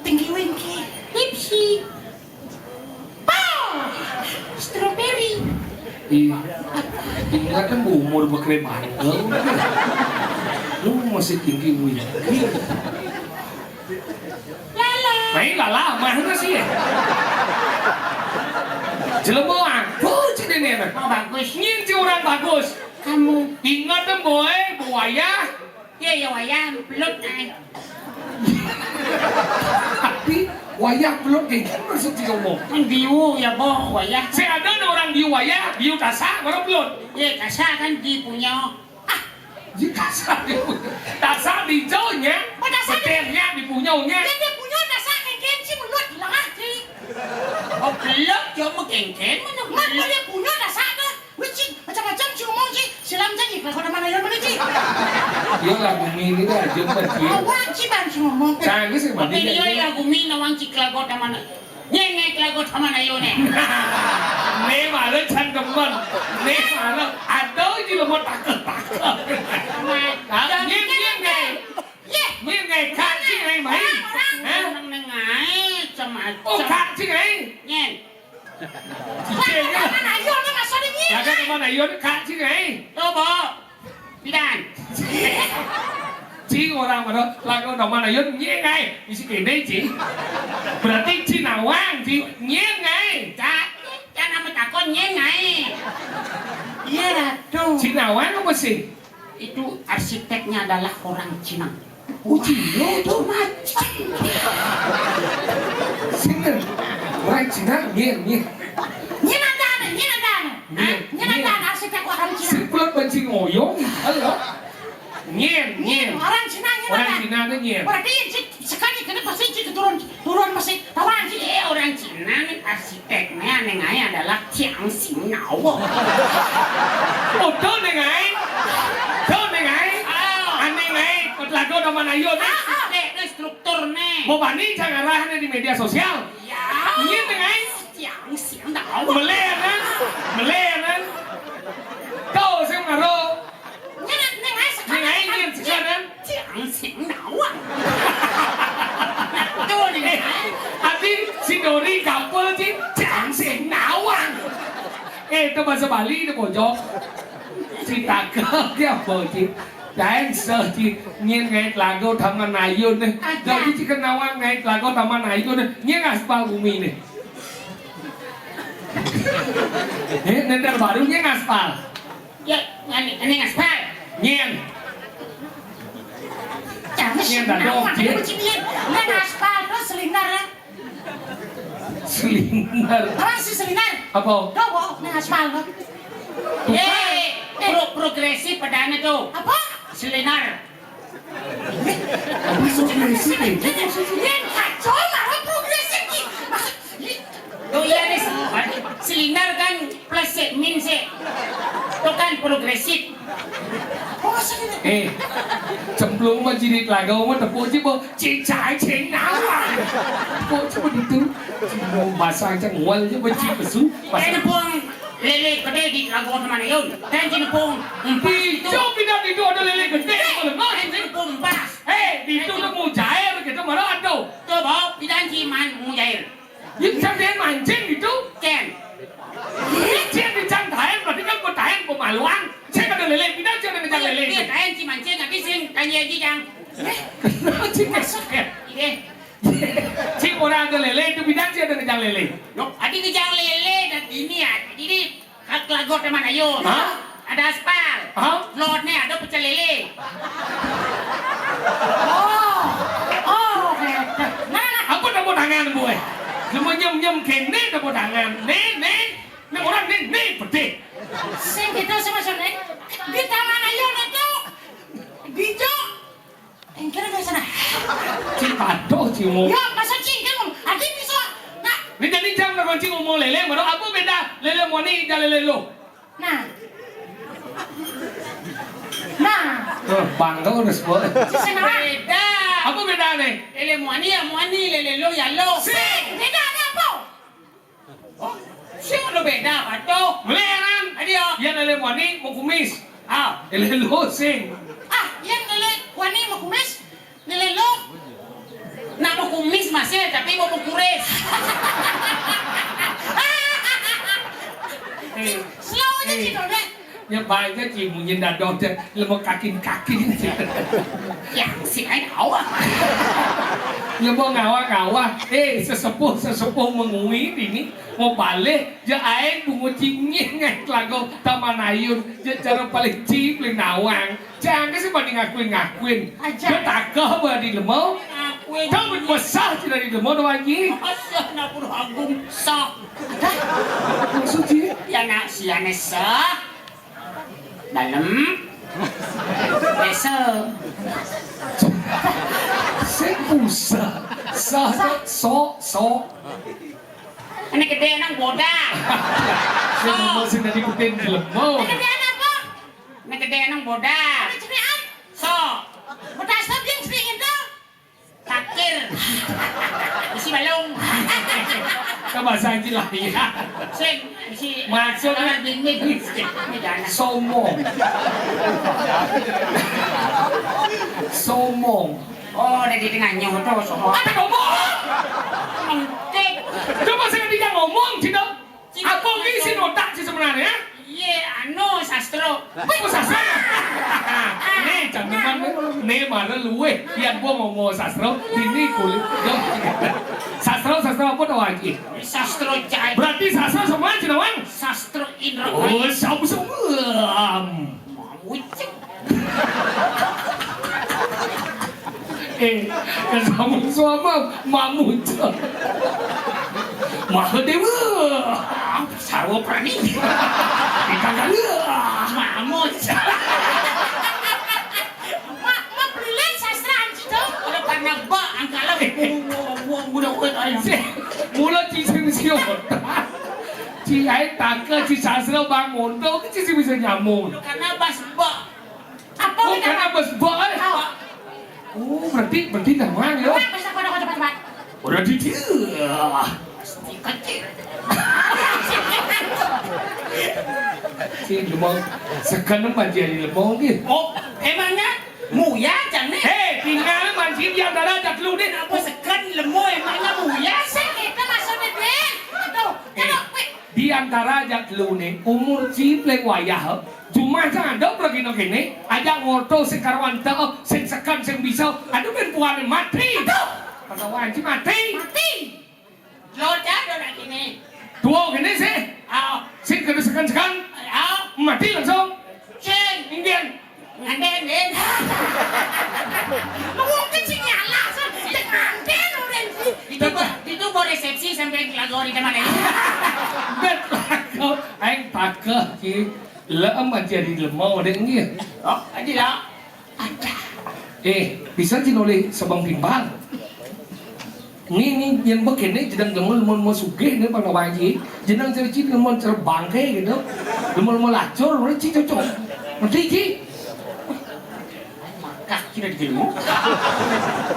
Tinky Winky. Tipsy. Pah! Strawberry. Iya. Ingat kan umur bekre bandel. Lu masih Tinky Winky. Lala. Nah, ini Lala mah sih ya. Jelema aku cik ini mah. Oh, bagus. Nyin cik orang bagus. Kamu. Ingat kan boy, buaya. Iya, iya, wayang, belut, ay. Tapi, Wayah belut kéngkén maksud ci ngomong. Kan biu ya, Boh, wayah. Sing ada orang biu wayah, biu tasak, baru belut. Ya, tasak kan di punya. Ah, di tasak di punya. Tasak di jauhnya. Oh, tasak di, beternya di punyanya. Ya, di punya tasak kéngkén ci belut lah, ci. Oh, belut, ya, mau kéngkén, mana belut? Mana dia punya tasak dah. Wih, ci, macam-macam ci ngomong, ci. Silam janji, kalau kau mana yang mana, ci. Iyalah, Gumi ini dah, jembat, ci. Awak, ci, bang, ci ngomong. Jangan sih, mati. Oke, dia ya, Gumi, nawang ci kelago taman. Nyén né kelago taman ayo né. Né malah can demen. Né malah ada aja lemot takut-takut. Nah, nyén, nyén, né. Yéh. Nyén, né, kak, ci, né, main. Hah? Nang, nang, nang, ai, macam-macam. Oh, kak, ci, né. Nyén. Cicing. Taman ayo né maksudnya nyén. Laga taman ayo né kak ci ai. Tuh, Bo. Pidan. Ci orang mana laga taman ayo nyén ai. Bisi kéné ci. Berarti ci nawang ci nyén ai. Cak, cak nama takon nyén ai. Iya, Ratu. Ci nawang apa sih? Itu arsiteknya adalah orang Cina. Oh, Cina itu macam. Sini. Orang Cina, nyén, nyén. Nyén ada, nyén ada. Nyén, hah? Nyén ada arsitek orang Cina. Si pulang banci ngoyong, halo. Nyén, nyén. Orang Cina, nyén ada. Orang Cina itu nyén. Berarti ci, sekali kena pasti ci keturun, turun pasti. Tahu orang Cina? Eh, orang Cina nih arsiteknya, neng ai adalah Ciang Sing Nau. Oh, tuh, neng ai. Tuh, neng ai. Ah. Aneh, neng ai. Lagu nama Nayo nih. Ah, ah. Dek, ini struktur nih. Mau bani jangan arah nih di media sosial. Ya. Iya, neng ai. Ciang Sing Nau. Melé, kan? Melé, kan? Tuh, sing maro. Nyén, neng ai sekarang. Neng ai, nyén sekarang. Ciang Sing Nawang. Tuh, neng ai. Ati si Dori kapal, ci, Ciang Sing Nawang. Eh, itu bahasa Bali, itu bojok. Ci takut dia apa, ci? Lain seh, ci, nyén ngait lagu Taman Ayun nih. Ada. Jadi ci kenawang ngait lagu Taman Ayun nih. Nyén aspal bumi nih. Eh, nendar baru nyén aspal. Ya, ini, ini ngaspal. Nyén. Jangan. Nyén dah dong, nyén. Ini ngaspal tuh selinar ya. Selinar. Apa sih selinar? Apa? Tuh, Bo, ini ngaspal tuh. Tuh. Eh, eh, pro-, progresif padahalnya tuh. Apa? Selinar. Apa progresif itu? Yang kacau lah, progresif ki. Maksud, oh iya nih, selinar kan plus sik min sik. Itu kan progresif. Oh, selinar. Eh, cemplung mah jadi lagu mah tepuk ci, Bo. Cicai cing nawang. Tepuk ci begitu. Cemplung basah aja ngual aja, benci pesu. Eh, nepung lélé gedé di lagu Taman Ayun. Dan ci nepung empas itu. Ijo pindah di ada lélé gedé. Eh, kalau nggak, dan ci nepung empas. Eh, itu tuh mujair gitu, mana ada? Tuh, Bo, pidan ci man mujair. Yang candain mancing gitu? Cén. Ini cén di candain, berarti kan kau tahan pemaluan. Saya kada lélé, pindah ci ada ngejar lélé. Iya, tahan ci mancing, tapi sing tanya aja, Jang. Eh, kenapa ci maksudnya? Iya. Ci orang ada lélé, itu pindah ci ada ngejar lélé. Loh, adi ngejar lélé dan ini ya. Jadi, Ka-, kelago Taman Ayun. Hah? Ada aspal. Hah? Lotnya ada pecel lele. Oh. Oh, oke. Nah, nah, nah. Apa tepuk tangan, Bu, eh? Cuma nyem-nyem kéné tepuk tangan. Nih, nih. Nih orang nih, nih, pedih. Sing gitu sama sana. Di Taman Ayun itu. Bijo. Engkir ke sana. Ci patuh, ci ngomong. Ya, masa ci engkir ngomong. Adi bisa. Nah. Ini jadi jam nak ci ngomong lélé, baru apa beda lélé muani dan lélé lo? Nah. Nah. Tuh, bangga udah sekolah. Ci sana. Beda. Apa beda nih? Lélé muani ya muani, lélé lo ya lo. Sing. Beda ada apa? Oh, sing ada beda, Pato. Mulai, Ran. Adio. Yang lélé muani mau kumis. Ah, lélé lo sing. Ah, yang lélé muani mau kumis. Lélé lo. Nak mau kumis masih, tapi mau kuris. Eh. Slow aja, eh. Cik, udah. Nya baé ja ci munyin dadong té, lemo kakin-kakin. Yang si ai awak. Lemo ngawak-ngawak. Eh, sesepuh-sesepuh mengui dini, mau balih, ja ai bungut cingin ngai telago Taman Ayun, ja cara paling ci, paling nawang. Jangan sih pada ngakuin-ngakuin. Aja. Ja takah ba di lemo. Kamu besah tidak di demo doang, Ji? Asah, nak pun agung sah. Maksud, Ji? Ya, nak siane sah. Dalem. Desa. Sing pusat. Sah, sok, sok. Ini gede nang boda. Sing ngomong sing tadi kutin jelema. Ini gede apa? Ini gede nang boda. Ini cerian. So. Boda sop yang sering itu. Takir. Isi balung. Ka bahasa Inggris lah, ya. Sing, isi. Maksudnya? Ini dingin. Ini dana. Somong. Somong. Oh, ada di tengahnya, betul, somong. Apa ngomong? Mengkik. Coba saya tidak ngomong, Cino. Apa ki sing otak sih sebenarnya? Iya, anu, sastro. Apa sastro? Nih, jangan, nih, mana luweh. Biar gua ngomong sastro, ini kulit. Yo. Sastro, sastro apa tau lagi? Sastro jahit. Berarti sastro semua, Cino, Bang? Sastro Indra. Oh, sabu semua. Mau cek. Eh, kamu suama mamut. Mahadewa. Sarwa Prani. Ikagala. Mamut. Mak, mak, belilah sastra anjing tu. Kalau karena bak angkala. Wong, wong, wong, budak kuat aja. Mula cicing siot. Ci ai taka ci sastra bang monto ke ci bisa nyamuk. Karena bas bak. Apa? Oh, kita karena bas bak, eh. Oh. Oh, berarti, berarti namanya. Apa? Bas apa? Apa? Apa? Udah di dia. Pasti kecil. Si lemong, sekarang masih ada lemong ke? Oh, emangnya muya jangan nih? Hei, tinggal masih di antara jatuh deh. Apa sekan lemo emangnya muya? Sing kita maksudnya deh. Aduh, eh, kalau, weh. Di antara jatuh nih, umur ciplek wayah. Cuma jangan dong pergi no kene, aja ngoto sing karuan teo, sing sekan, sing bisa. Aduh, ben puane mati. Aduh. Kata wanci mati. Mati. Lo jado nak kene. Dua kene sih. Ayo. Sing kena sekan-sekan. Ayo. Mati langsung. Sing. Indian. Nganten, Den. Mungkin sing nyala, sing nganten orang sih. Itu bo-, itu bo resepsi sampai lagu di mana ini? Bet lagu, aing pakeh, Ki. Leem aja di lemau, Dek, nggih. Oh, aja lah. Ada. Eh, bisa sih nulis sebang timbang. Ni, ni, yen begini jeneng lemon, lemon mau sugih ni, Bang Waji. Jeneng ciri-ciri lemon cerebangke gitu. Lemon, lemon lacur, lemon ci cocok. Ngerti, Ci? Makak, ci dari jelmo.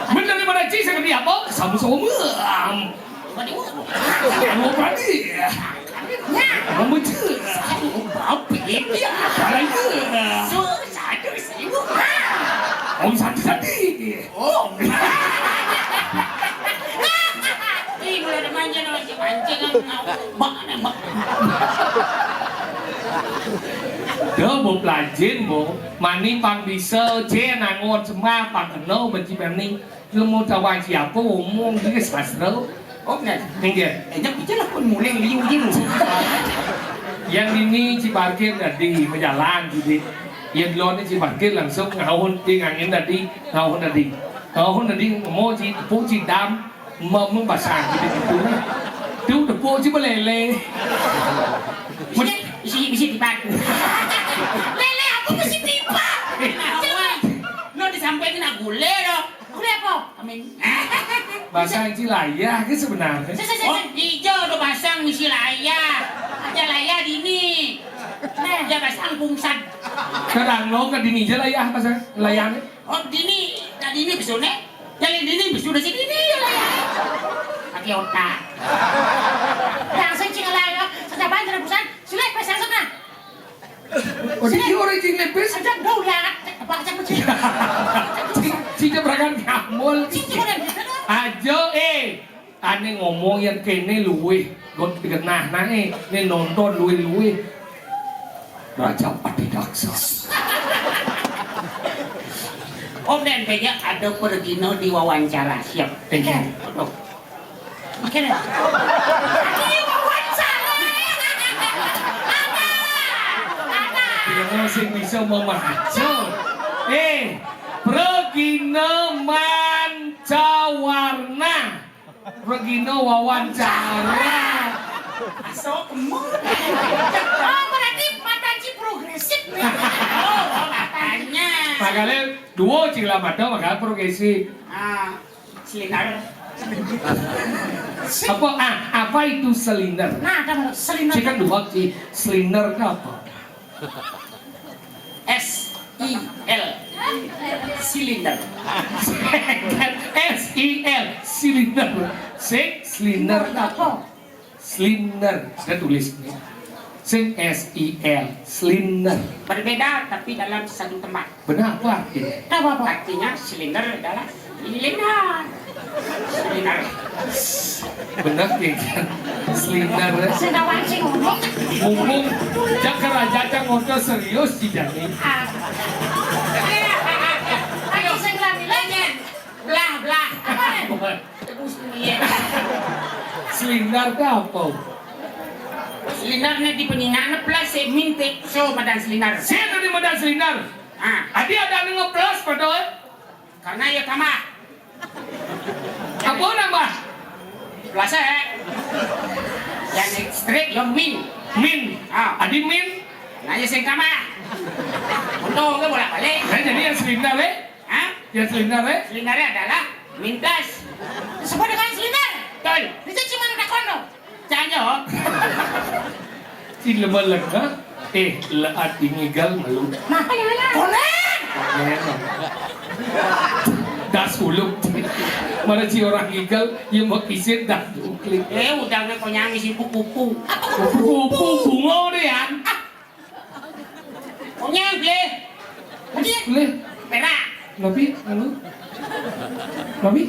Bener daripada ci, saya ngerti apa? Sama-sama. Bukan ibu. Kamu berani? Ya. Kamu cek. Saya mau berapa? Ya. Apa lagi? So, satu seribu. Om satu tadi. Oh. Ih, kalau ada manja no, si mancing kan, bak, bak. Dah, bo pelajin, bo. Mani pang bisa, je nangon semah, pang kena, benci mani. Ilmu tawa siapa, omong, dia sastra. Oh, benar. Inggih. Eh, jangan bicara pun mulai liu je lu. Yang ini ci parkir tadi, berjalan, gitu. Yang duluan ci parkir langsung ngahun, dia ngangin tadi, ngahun tadi. Ngahun tadi, mau ci, pu ci dam, Mama basah gitu, gitu. Tu tepuk je belele. Isi, isi, isi tipat. Lele apa mesti tipat? Lo disampaikan nak gule lo. Gule apa? Amin. Bahasa Inci layah ke sebenarnya? Se, se, se, se. Oh, hijau udah pasang misi layah. Aja layah dini. Aja pasang pungsan. Kadang lo ke dini aja layah pasang layahnya. Oh, dini, tadi ini besone. Jalan dini, sudah sini ini ya lah ya. Pakai otak. Langsung cing lah ya. Sudah banyak rebusan. Sulit pas langsung nah. Oh, dia orang cing lepis. Aja dolat. Apa aja kucing. Cing, cing berangkat ngamul. Cing orang gitu. Aja, eh. Ane ngomong yang kene luwih. Got genah nae. Ne nonton luwih-luwih. Raja Adidaksa. Om dan Teja ada pergino di wawancara. Siap. Thank you. Aduh. Oke deh. Ini wawancara. Ada. Ada. Dia masih bisa memacu. Eh, pergino mancawa. Regina wawancara. Sok kemot. Oh, berarti mata ci progresif nih. Oh, katanya. Makanya dua cila mata, makanya progresif. Ah, silinder. Apa, ah, apa itu silinder? Nah, ada silinder. Saya kan dua sih. Silinder itu apa? S I L. Silinder. S I L, silinder. Sing, silinder apa? Silinder. Saya tulis ini. Sing S I L, silinder. Berbeda tapi dalam satu tempat. Benar, apa artinya? Tahu apa? Artinya silinder adalah silinder. Silinder. Benar ya, kan? Silinder, ya. Sing kawan sing ngomong. Mumpung jak raja cang ngoto serius di jani. Ah. Ayo, sing lagi lagi. Belah, belah. Apa? Tebus dunia. Silinder itu apa? Silinder nih di penyingan plus mintik. So, badan silinder. Saya tadi badan silinder. Ah. Adi ada nge-plus padahal. Karena ya tambah. Apa nambah? Plus, eh. Yang straight, yang min. Min. Ah. Adi min. Nah, ya sing tambah. Untung ke bolak-balik. Nah, jadi yang silinder, eh? Hah? Yang silinder, eh? Silindernya adalah min plus. Sebut dengan silinder. Betul. Itu cuma udah kondo. Jangan jawab. Ci lemeleg, ha? Eh, leat di ngigal malu. Nah, konen. Konen. Das uluk. Mana ci orang ngigal, ya mau kisin das uklik. Eh, udah nggak konyang isi kupu-kupu. Kupu-kupu bunga deh, Yan. Konyang, bleh. Lagi, bleh. Perak. Nabi, anu. Nabi.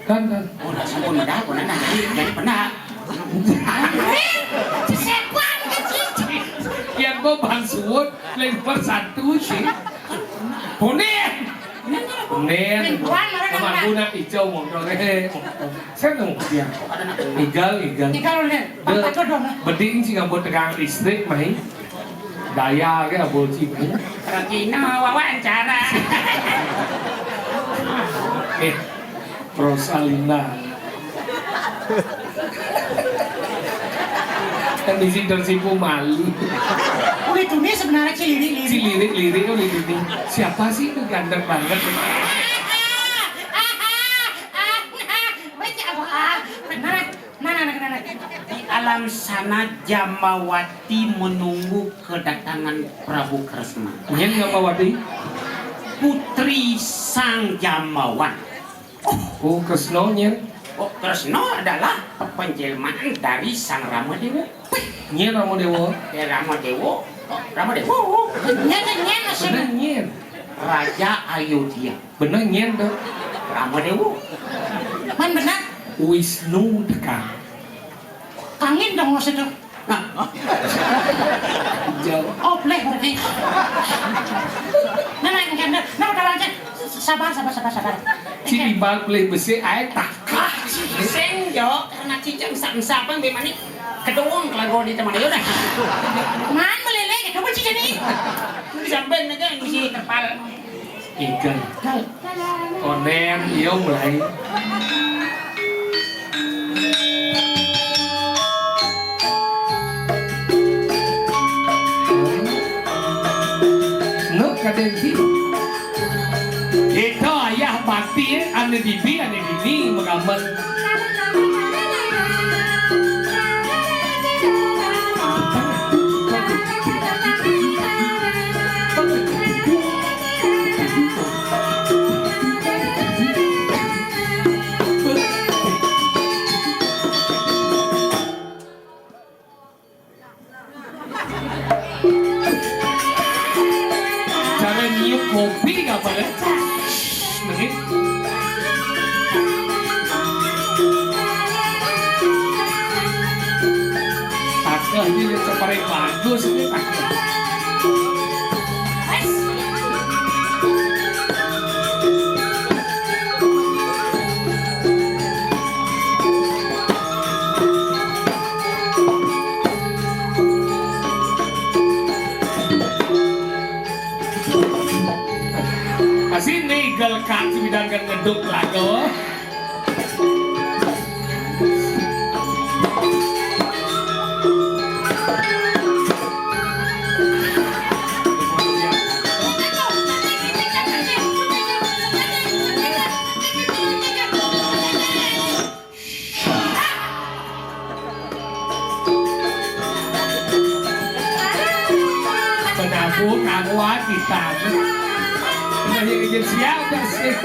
Dan, dan. Oh, nasi pun udah, pun enak. Jadi, jadi pernah. Siapa? Yang gua bang suwun, lempar satu sih. Bonen. Bonen. Ning, kuan, mana, mana? Aku nak hijau, motor, eh. Saya nunggu dia. Igal, igal. Igal, udah. Bang, Dek, pakai dong. Beding sih ngambut tegang listrik, mai. Daya ke, abul sih, mai. Regina wawancara. Eh, Rosalina. Kan di sini tersipu malu. Udah tuh nih sebenarnya cilirik-lirik. Cilirik-lirik, udah tuh nih. Siapa sih itu ganteng banget? Benar. Nah, nah, nah, nah, nah. Di alam sana Jamawati menunggu kedatangan Prabu Kresna. Nyen Jamawati? Putri Sang Jambawan. Oh, Kresna nyen. Oh, Kresna adalah penjelmaan dari Sang Ramadewa. Nyen Ramadewa. Ya, Ramadewa. Oh, Ramadewa. Nyen, nyen, nyen, maksudnya. Bener, nyen. Raja Ayodhya. Bener nyen tuh. Ramadewa. Man benar. Wisnu teka. Kangin dong maksudnya. Jauh. Oh, boleh berarti. Nah, nah, nah, nah, nah, udah lanjut. Sabar, sabar, sabar, sabar. Ci ibal beli besi, air takah. Sing, jo, karena cicing sak-sakan bemani kedung kelago di teman, ya udah. Man meleleh, kedung cicing nih. Ini sampai aja ngisi terpal. Ikan. Konen, iya mulai. Nuk kadén ci. Ito ayah bakti, eh, ane bibi, ane bini, megamen. Cara nyium kopi nggak boleh. Menit. Takah ini ceparing bagus ini, takah. Asine gelkak sing bidang kan ngeduk lagu. Oh, karuan kita. Nah, yang izin siap dah sih.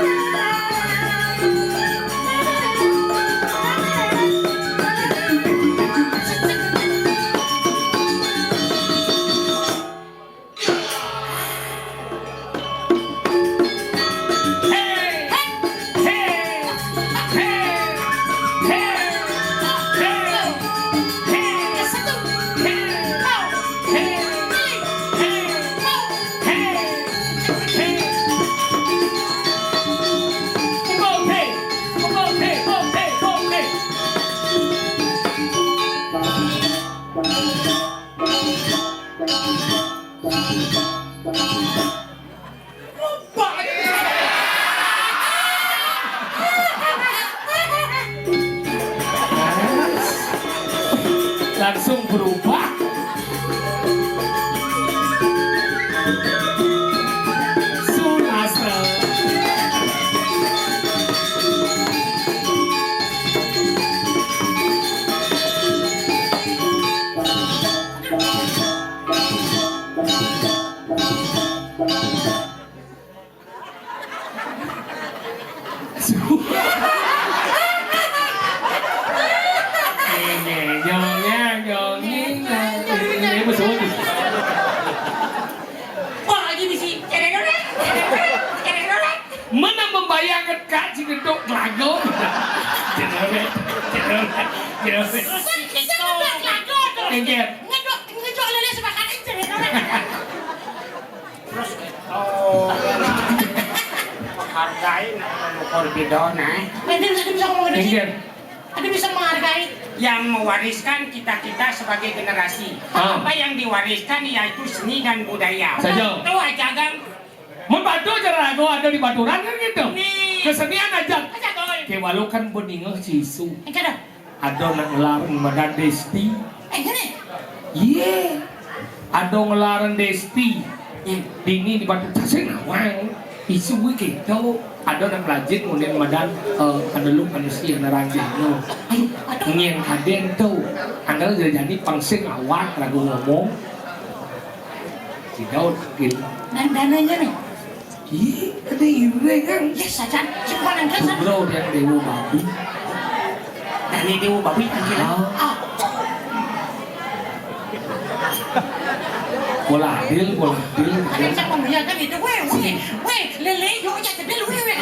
Langsung berubah. Sunastra. Ini, nyongnya, nyongnya, ini, ini, ini, ini. Wah, lagi bisi. Cedek, cedek, cedek. Mana membayangkan Kak Cigedok lagu? Cedek, cedek, cedek. Terus kita ngedok lagu tuh. Enggak. Ngedok, ngedok lele sebakan aja, cedek. Terus gitu. Hargai nak mengukur bidon, eh. Nanti bisa ngomong gitu sih. Enggak. Tapi bisa menghargai. Yang mewariskan kita-kita sebagai generasi. Ah. Apa yang diwariskan yaitu seni dan budaya. Saja. Tuh aja, Gang. Mun batu cara lagu ada di baturan kan gitu. Nih. Kesenian aja. Aja, Gang. Kayak walau kan beninga sisu. Enggak ada. Ada nak ngelarin Madan Desti. Eh, ngene? Iya. Ada ngelarin Desti. Iya. Dini di Batu Tasik Nawang. Isu gue gitu. Ada nak melajit kemudian Madan, eh, ada lu manusia neranjang no. Ayo, ada. Ngien kaden tuh. Anggal jadi pang sing awak lagu ngomong. Si Daud gitu. Dan dananya nih. Ih, ada ire kan? Yes, saja. Cuma nang kan. Bro, dia dewa babi. Nah, ini dewa babi kan kita. Ah. Ah. Bola adil, bola adil. Ada yang cakap punya kan itu, weh, weh, weh, lele, yo, ya, tebel, weh, weh.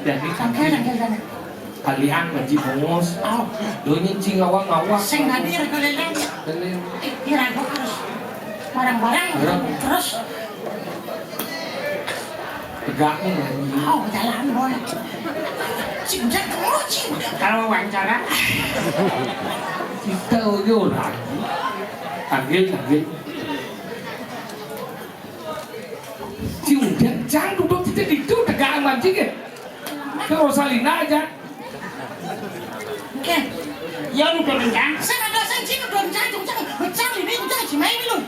Jadi, tangkil, tangkil, tangkil. Kalian ngaji bongos. Oh. Donya cing ngawak-ngawak. Sing tadi ragu lele. Lele. Eh, ini ragu terus. Barang-barang, barang terus. Tegaknya nyanyi. Oh, jalan, boy. Cing, jangan terus, cing. Kalau wawancara. Kita udah lagi. Tagih, tagih. Cing, jangan, jangan duduk di situ, tegak sama cing, ya. Ke Rosalina aja. Oke. Ya, udah kencang. Saya ada, saya cing, udah kencang, kencang. Kencang ini, kencang, cing, main lu.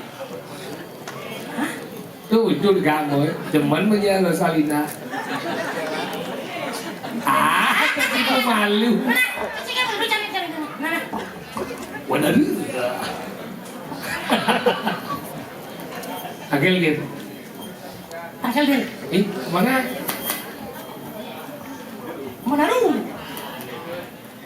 Tuh, itu kamu, demen punya Rosalina. Ah, tapi aku malu. Mana? Kasih kamu dulu, cari, cari, cari. Mana? Waduh. Agil, Gil. Agil, Gil. Ih, mana? Mana lu?